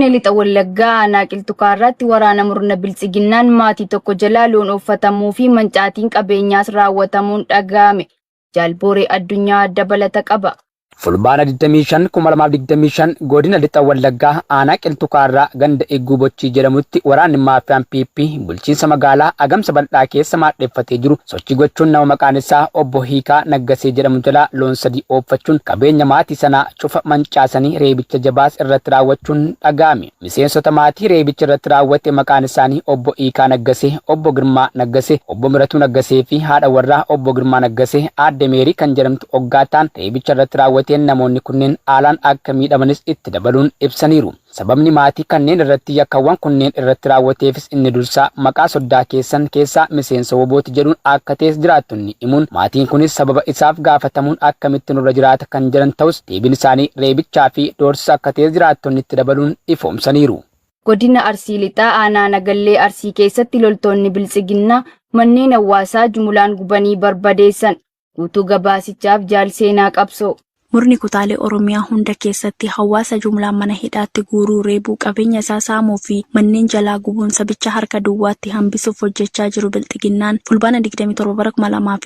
Lixa Wallaggaa aanaa Qilxukaarraatti waraana murna Biltsiginnaan maatii tokko jalaa loon ooffatamuu fi mancaatiin qabeenyaas raawwatamuun dhaga'ame. Jaal Booree Addunyaa dabalata qaba. Fulbaana 25, 2025 Godina Lixa Wallaggaa aanaa Qilxukaarraa ganda Igguu Bochii jedhamutti waraanni maafiyaan PP bulchiinsa magaalaa Agamsa Bal'aa keessa maadheffatee jiru sochii gochuun nama maqaan isaa Obbo Hiikaa Naggasee jedhamu jalaa loon 3 ooffachuun qabeenya maatii sanaa cufa mancaasanii reebicha jabaas irratti raawwachuun dhaga'ame. Miseensota maatii reebichi irratti raawwate maqaan isaanii Obbo Hiikaa Naggasee, Obbo Girmaa Naggasee, Obbo Miratuu Naggasee fi haadha warraa Obbo Girmaa Naggasee Aadde Meerii kan jedhamtu oggaa ta'an reebicha irratti raawwateen namoonni kunneen haalaan akka miidhamanis itti dabaluun ibsaniiru. Sababni maatii kanneen irratti yakkawwan kunneen irratti raawwateefis inni dursaa maqaa soddaa keessan keessaa miseensa WBOti jedhuun akka ta'es jiraattonni himuun maatiin kunis sababa isaaf gaafatamuun akkamitti nurra jiraata kan jedhan ta'us deebiin isaanii reebichaa fi doorsisa akka ta'es jiraattonni itti dabaluun ifoomsaniiru. Godina Arsii Lixaa aanaa Nagallee Arsii keessatti loltoonni Biltsiginnaa manneen hawaasaa jumulaan gubanii barbadeessan. Guutuu gabaasichaaf Jaal Seenaa Qabsoo. Murni kutaalee Oromiyaa hunda keessatti hawaasa jumlaan mana hidhaatti guuruu, reebuu, qabeenya isaa saamuu fi manneen jalaa gubuun sabicha harka duwwaatti hambisuuf hojjechaa jiru Bilxiginnaan Fulbaana 27 bara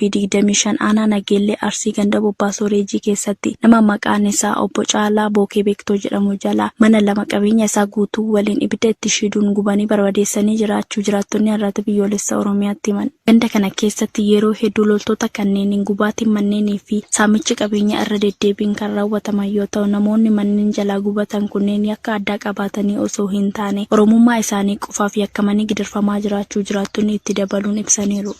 2025 aanaa Nageellee Arsii ganda Bobbaasoo Reejii keessatti nama maqaan isaa Obbo Caalaa Bookee Beektoo jedhamu jalaa mana 2 qabeenya isaa guutuu waliin ibidda itti shiduun gubanii barbadeessanii jiraachuu jiraattonni Arraata Biyyoolessa Oromiyaatti himan. Ganda kana keessatti yeroo hedduu loltoota kanneeniin gubaatiin manneenii fi saamichi qabeenyaa irra deddeebiin kan raawwataman yoo ta'u, namoonni manneen jalaa gubatan kunneen yakka addaa qabaatanii osoo hin taane Oromummaa isaanii qofaaf yakkamanii gidirfamaa jiraachuu jiraattonni itti dabaluun ibsaniiru.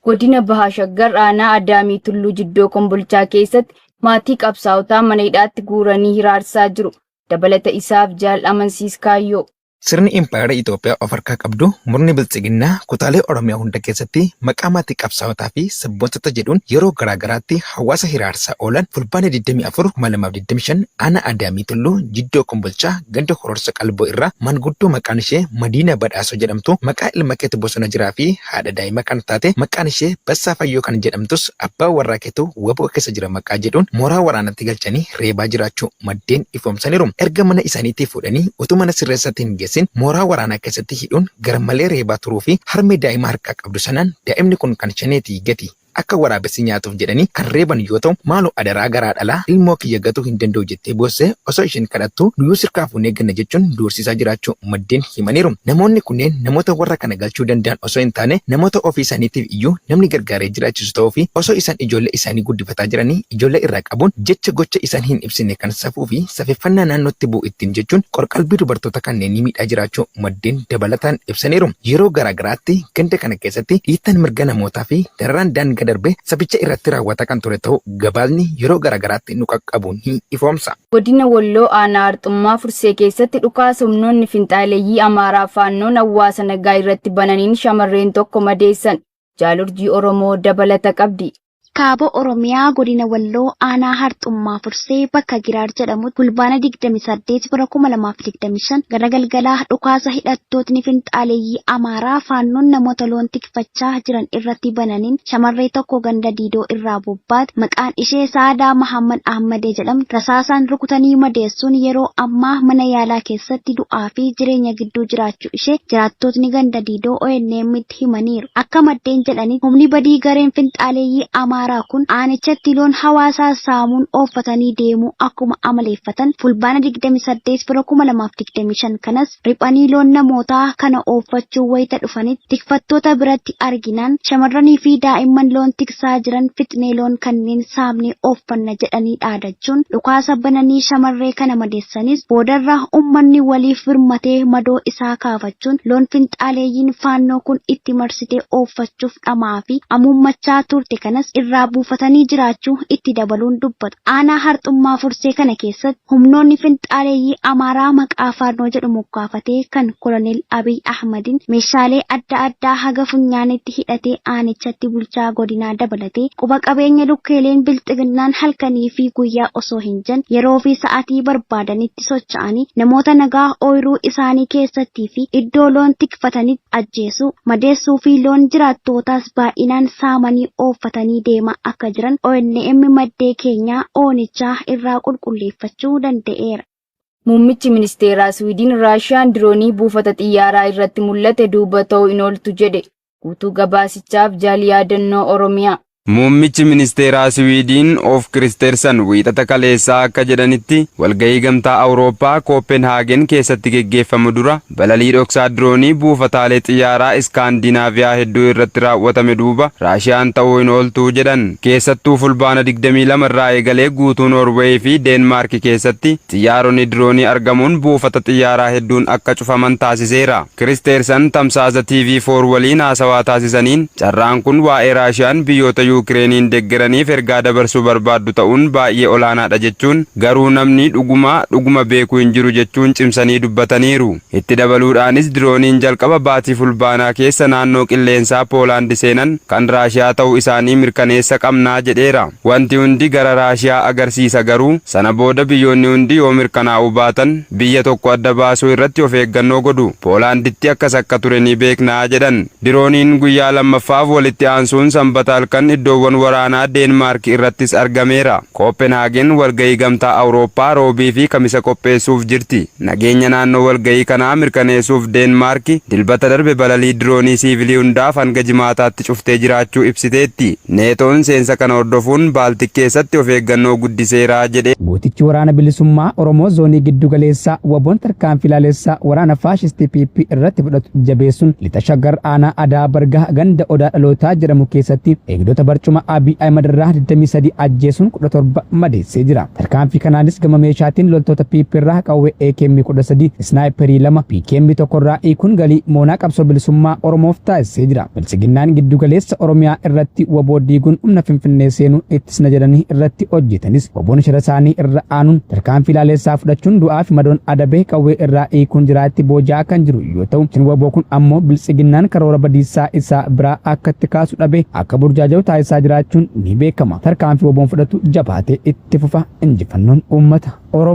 Godina Baha Shaggar aanaa Adaamii Tulluu Jiddoo Kombolchaa keessatti maatii qabsaa'otaa mana hidhaatti guuranii hiraarsaa jiru. Dabalata isaaf Jaal Amansiis Kaayyoo. Sirni impaayera Itoophiyaa of harkaa qabdu murni Biltsiginnaa kutaalee Oromiyaa hunda keessatti maqaa maatii qabsaa'otaa fi sabboontota jedhuun yeroo garaa garaatti hawaasa hiraarsaa oolan Fulbaana 24, 2025 aanaa Adaamii Tulluu Jiddoo Kombolchaa ganda Hororsa Qalboo irraa maanguddoo maqaan ishee Madiinaa Badhaasoo jedhamtu maqaa ilma keetu bosona jiraa fi haadha daa'ima kan taate maqaan ishee Bassaa Fayyoo kan jedhamtus abbaa warraa keetu wbo keessa jira maqaa jedhuun mooraa waraanaatti galchanii reebaa jiraachuu maddeen ifoomsaniiru. Erga mana isaaniitii fuudhanii utuu mana sirreessaatti hin geessin mooraa waraanaa keessatti hidhuun garmalee reebaa turuu fi harmee daa'ima harkaa qabdu sanaan daa'imni kun kan shaneetii gati akka waraabessi nyaatuuf jedhanii kan reeban yoo ta'u maaloo adaraa garaa dhalaa ilmoo kiyya gatuu hin danda'u jettee boossee osoo isheen kadhattuu nuyyuu sirkaa fuunee ganna jechuun doorsisaa jiraachuu maddeen himaniiru. Namoonni kunneen namoota warra kana galchuu danda'an osoo hin taane namoota ofii isaaniitiif iyyuu namni gargaaree jiraachisu ta'uu fi osoo isaan ijoollee isaanii guddifataa jiranii ijoollee irraa qabuun jecha gocha isaan hin ibsine kan safuu fi safeeffannaa naannootti bu'u ittiin jechuun qorqalbii dubartoota kanneenii miidhaa jiraachuu maddeen dabalataan ibsaniiru. Yeroo garaa garaatti ganda kana keessatti dhiittaan mirga namootaa fi dararaan daangaa darbe sabicha irratti raawwataa kan ture ta'uu gabaasni yeroo garaa garaatti nu qaqqabu ni ifoomsa. Godina Walloo Aanaa Arxummaa Fursee keessatti dhukaasa humnoonni finxaaleyyii Amaaraa Faannoon hawaasa nagaa irratti bananiin shamarreen tokko madeessan. Jaal Urjii Oromoo dabalata qabdi. Kaaba Oromiyaa Godina Walloo Aanaa Harxummaa Fursee bakka Giraar jedhamutti Fulbaana 28 bara 2025 gara galgalaa dhukaasa hidhattootni finxaaleyyii Amaaraa Faannoon namoota loon tikfachaa jiran irratti bananiin shamarree tokko ganda Diidoo irraa bobbaate maqaan ishee Sa'aadaa Mahaammad Ahmadee jedhamtu rasaasaan rukutanii madeessuun yeroo ammaa mana yaalaa keessatti du'aa fi jireenya gidduu jiraachuu ishee jiraattotni ganda Diidoo ONM'tti himaniiru. Akka maddeen jedhanitti humni badii gareen finxaaleeyyii Amaaraa kun aanichatti loon hawaasaa saamuun ooffatanii deemuu akkuma amaleeffatan Fulbaana 28 bara 2025 kanas riphanii loon namootaa kana ooffachuu wayita dhufanitti tikfattoota biratti arginaan shamarranii fi daa'imman loon tiksaa jiran fixnee loon kanneen saamnee ooffanna jedhanii dhaadachuun dhukaasa bananii shamarree kana madeessanis boodarra ummanni waliif birmatee madoo isaa kaafachuun loon finxaaleeyyiin Faannoo kun itti marsitee ooffachuuf dhama'aa fi amuummachaa turte kanas irraa buufatanii jiraachuu itti dabaluun dubbatu. Aanaa Harxummaa Fursee kana keessatti humnoonni finxaaleeyyii Amaaraa maqaa Faannoo jedhu moggaafatee kan Koloneel Abiy Ahmadiin meeshaalee adda addaa haga funyaaniitti hidhatee aanichatti bulchaa godinaa dabalatee quba qabeenya lukkeeleen Bilxiginnaan halkanii fi guyyaa osoo hin jenne yeroo fi sa'atii barbaadanitti socha'anii namoota nagaa ooyiruu isaanii keessattii fi iddoo loon tikfatanitti ajjeesuu, madeessuu fi loon jiraattootaas baay'inaan saamanii ooffatanii deemaa akka jiran ONM maddee keenyaa oonichaa irraa qulqulleeffachuu danda'eera. Muummichi ministeeraa Swiidin Raashiyaan diroonii buufata xiyyaaraa irratti mul'ate duuba ta'uu hin ooltu jedhe. Guutuu gabaasichaaf Jaal Yaadannoo Oromiyaa. Muummichi ministeeraa Siwiidiin Ulf Kristersson Wiixata kaleessaa akka jedhanitti, walgahii Gamtaa Awurooppaa Kooppenhaagen keessatti geggeeffamu dura balalii dhoksaa diroonii buufataalee xiyyaaraa Iskaandinaaviyaa hedduu irratti raawwatame duuba Raashiyaan ta'uu hin ooltu jedhan. Keessattuu Fulbaana 22 irraa eegalee guutuu Noorweey fi Deenmaark keessatti xiyyaaronni diroonii argamuun buufata xiyyaaraa hedduun akka cufaman taasiseera. Kristersson tamsaasa TV4 waliin haasawaa taasisaniin, carraan kun waa'ee Raashiyaan biyyoota Yuukireeniin deggeraniif ergaa dabarsuu barbaaddu ta'uun baay'ee olaanaadha jechuun, garuu namni dhuguma dhuguma beeku hin jiru jechuun cimsanii dubbataniiru. Itti dabaluudhaanis dirooniin jalqaba baatii Fulbaanaa keessa naannoo qilleensaa Poolaand seenan kan Raashiyaa ta'uu isaanii mirkaneessa qabnaa jedheera. Wanti hundi gara Raashiyaa agarsiisa, garuu sana booda biyyoonni hundi yoo mirkanaa'uu baatan biyya tokko adda baasuu irratti of eeggannoo godhu. Poolaanditti akkas akka ture ni beeknaa jedhan. Dirooniin guyyaa lammaffaaf walitti aansuun Sanbata halkan iddoowwan waraanaa Deenmaark irrattis argameera. Kooppenhaagen walgahii Gamtaa Awurooppaa Roobii fi Kamisa qopheessuuf jirti. Nageenya naannoo walgahii kanaa mirkaneessuuf Deenmaark Dilbata darbe balalii diroonii siivilii hundaaf hanga Jimaataatti cuftee jiraachuu ibsiteetti. Neetoon seensa kana hordofuun Baaltik keessatti of eeggannoo guddiseera jedhe. Gootichi Waraana Bilisummaa Oromoo Zoonii Giddu Galeessaa wbo tarkaanfii laalessaa waraana faashistii PP irratti fudhatu jabeessuun Lixa Shaggar aanaa Ada'aa Bargaa ganda Odaa Dhalootaa jedhamu keessatti eegdota barcuma Abiy Ahimed irraa 23 ajjeesuun 17 madeessee jira. Tarkaanfii kanaanis gama meeshaatiin loltoota PP irraa qawwee AKM 13, Isnaayiperii 2, PKM 1 irraa hiikuun galii moonaa qabsoo bilisummaa Oromoof taasisee jira. Biltsiginnaan giddu galeessa Oromiyaa irratti wbo diiguun humna Finfinnee seenuu ittisna jedhanii irratti hojjetanis wbon shira isaanii irra aanuun tarkaanfii laaleessaa fudhachuun du'aa fi madoon adabee qawwee irraa hiikuun jiraatti booji'aa kan jiru yoo ta'u, sochiin wbo kun ammoo Biltsiginnaan karoora badiisaa isaa biraa akka itti kaasu dhabee akka burjaaja'u taasisaa jiraachuun ni beekama. Tarkaanfii wbon fudhatu jabaatee itti fufa. Injifannoon uummata Oromoof!